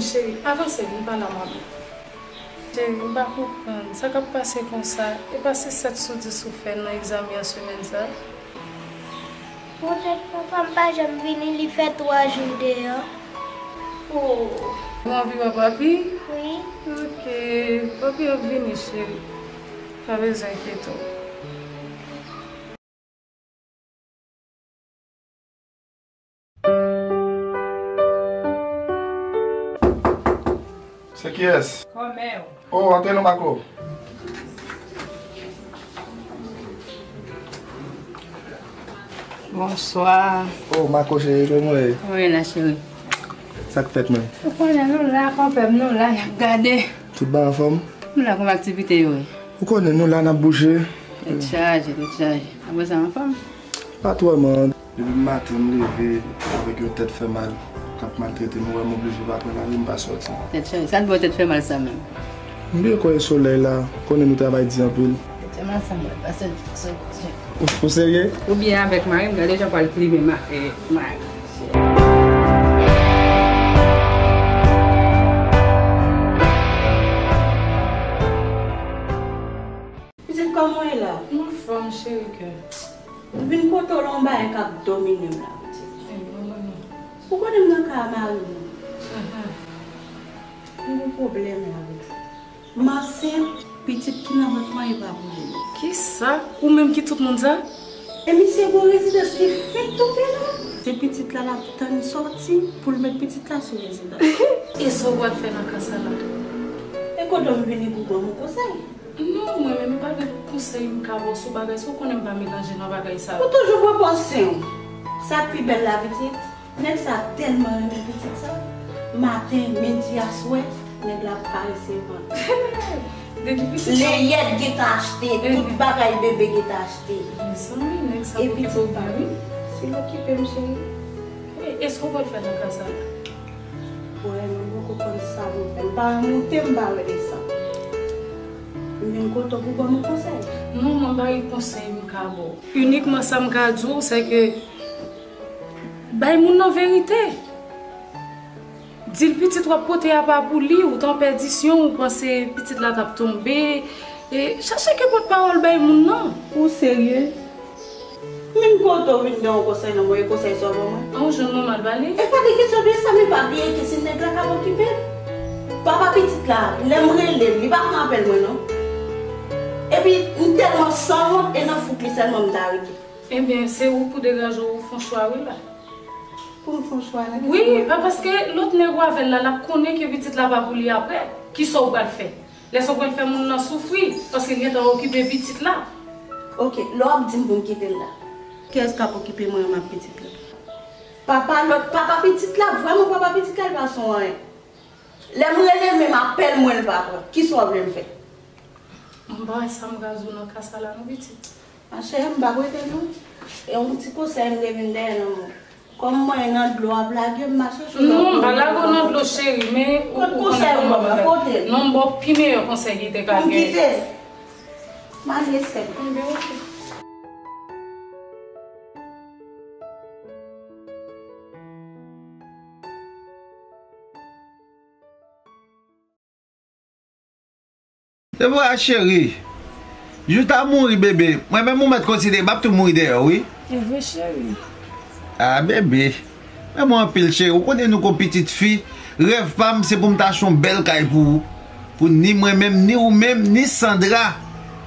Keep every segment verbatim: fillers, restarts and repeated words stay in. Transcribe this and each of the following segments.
Cheri, avanse, vin pale a manmi. Cheri, m pa konprann sa k ap pase konsa. E pa se sèt sou dis ou fè nan egzamen an semèn sa? Poutèt papa m pa janm vini, li fè twa jou deyò. Oh, ou anvi wè papi? Wi. Ok, papi ap vini, cheri. Pa bezwen enkyete w. Se kiyès? Kòmè w. Oh, antre non, Mako. Bonswa. Oh, Mako cheri, kòman w ye? Mwen la, cheri. Sa k fèt, mwen? Ou konnen nou la, konpè m, nou la, n ap gade. Tout bagay anfòm? Nou la, kòman aktivite yo ye? Ou konnen nou la, n ap bouje. Tèt chaje, tèt chaje. Apre sa, anfòm? Pa twò, man. Depi maten, m leve avèk yon tèt fè mal k ap maltrete m. Ou wè m oblije pa pran lari, m pa sòti. Tèt chaje. Sa k ba w tèt fè mal sa menm? M byen kwè e solèy la. Konnen nou travay di anpil. Tèt fè mal sa, mwen pa sòti. Ou, ou serye? Ou byen avèk mari m, gade jan pral plimen ma, e, mari. Pitit, kòman w ye la? M anfòm, cheri kè. M vin kote w la, yon bagay k ap domine m la, pitit. Ou konnen m nan kay a mari m nan. M gen pwoblèm la, pitit. M ansent, pitit ki nan vant mwen, e pa pou li. Kisa? Ou menm ki tout moun sa? E misye gon rezidans li fenk tonbe la. Se pitit la l ap tann sòti pou l met pitit la sou rezidans. E sa w pral fè nan ka sa la? E kote w m vini pou ban m yon konsèy? Non, mwen menm m pa gen konsèy m ka ba w sou bagay sa, ou konnen m pa melanje nan bagay sa. Ou toujou pran pòz sen w. Sa k pi bèl la, pitit, nèg sa tèlman renmen pitit sa, maten, midi, aswè, nèg la ap karese vant. Depi pitit sa. Leyèt gentan achte, tout bagay bebe gentan achte. Mezanmi, nèg sa okipe w byen, wi. Si l okipe m, cheri. E, e sa w pral fè nan ka sa la? Wè, mwen poko konn sa pou m fè. M pa wè moute, m pa wè desann. M vin kote w pou ban m yon konsèy. Non, mwen pa gen konsèy m ka ba w. Inikman sa m ka di w, se ke bay moun nan verite. Di l pitit w ap pote a pa pou li, ou t an pèdisyon, ou panse pitit la t ap tonbe. E, chache ke pòtpawòl bay moun nan. Ou serye? Min kote w vin gen yon konsèy nan mwen, e konsèy sa w ban mwen? An, ou jwenn manman l pale? E pa de kesyon de sa, men pa bliye ke se nèg la k ap okipe l. Papa pitit la, lè m rele l, li pa pran apèl mwen non. Epi, m tèlman sanwont e nan fouk li sèlman m ta rete. Ebyen, se ou pou degaje w, ou fè yon chwa wi la. Pou m fè yon chwa nan kesyon. Wi, pa paske lòt nèg ou avè l la, l ap konnen ke pitit la pa pou li apre. Kisa w pral fè? Lè sa w pral fè moun nan soufri, paske l gentan okipe pitit la. Ok, lè w ap di m pou m kite l la, kiyès k ap okipe mwen menm ak pitit la? Papa lòt, papa pitit la, vrèman papa pitit la, li pa son anyen. Lè m rele l, menm apèl mwen, li pa pran. Kisa w ap vle m fè? Mwen pa wè sa m ka di w nan ka sa la non, pitit. Machè, m p ap rete non. E yon ti konsèy m te vin dèyè nan men w. Kòm mwen nan dlo ap lage m, mache sou lòt. Non, m pa lage w nan dlo, cheri, men ou, ou konnen kòman bagay. Kote konsèy ou ban mwen? Kote l? Non, m ba w pi meyè konsèy ki te ka gen. Pou m kite? M ale sèl. Ebyen, ok. Devora cheri, jou ta mouri bebe, mwen menm ou mèt konsidere m ap tou mouri dèyè w wi. E vre cheri. Ah bebe, renmen w anpil cheri, ou konnen nou gon pitit fi, rèv pa m se pou m ta achte yon bèl kay pou ou, pou ni mwen menm, ni ou menm, ni Sandra,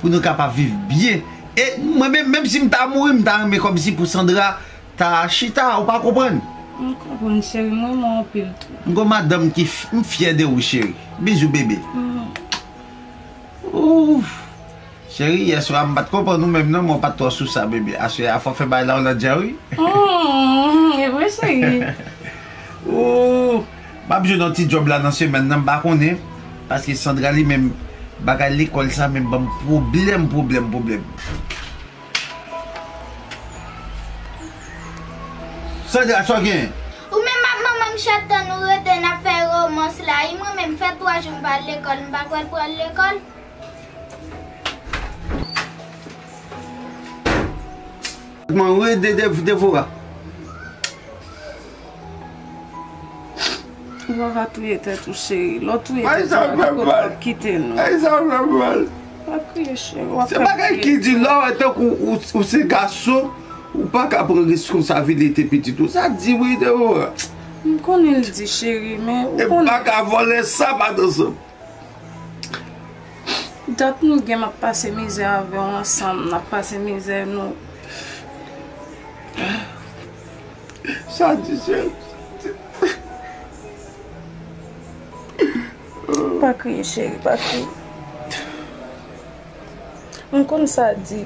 pou nou kapab viv byen. E mwen menm, menm si m ta mouri, m ta renmen kòmsi pou Sandra ta chita, ou pa konprann? M konprann, cheri, m renmen w anpil tou. M gon madanm ki f-, m fyè de ou, cheri. Bizou, bebe. Mm. Ouf. Cheri, yèswa, m pa t konprann ou menm non, men w pa t twò sou sa, bebe. Aswè a, fò fè bagay la yon lòt jan, wi. Mm, e vre, cheri. Ouf. M ap jwenn yon ti djòb la nan semèn nan, m pa konnen. Paske Sandra, li menm, bagay lekòl sa, menm ban m pwoblèm, pwoblèm, pwoblèm. Sandra, sa w gen? Ou menm ak manman m chak tan nou rete n ap fè romans la, wi, mwen menm fè twa jou m pa al lekòl, m pa kwè l pral lekòl. Mwen rete de, Devora. Ou pa va touye tèt ou, cheri. Lè w touye tèt ou, la, pi kote w ap kite nou. Ay, sa fè m mal. Pa kriye, cheri. W ap fè m kriye. Se bagay ki di, lè w wè tankou ou, ou se gason, ou pa ka pran responsabilite pitit ou. Sa di wi, de ou. M konnen l di, cheri, men ou konnen. E m pa ka vòlè sa pa t ansanm. Dat nou gen m ap pase mizè avè w ansanm, n ap pase mizè nou. Sa di, cheri. Pa kriye, cheri, pa kriye. M konn sa di.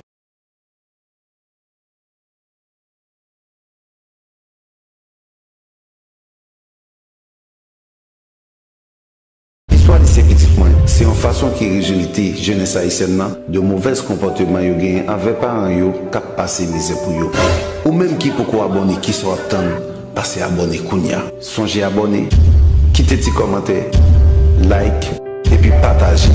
Istwa Lisye pitit mwen se yon fason ki rezolte jenès ayisyèn nan de movèz konpòteman yo genyen anvè paran yo k ap pase mizè pou yo. Ou menm ki poko abòne, kisa w ap tann? Pase abòne kounya. Sonje abòne, kite ti kòmantè, like, epi pataje.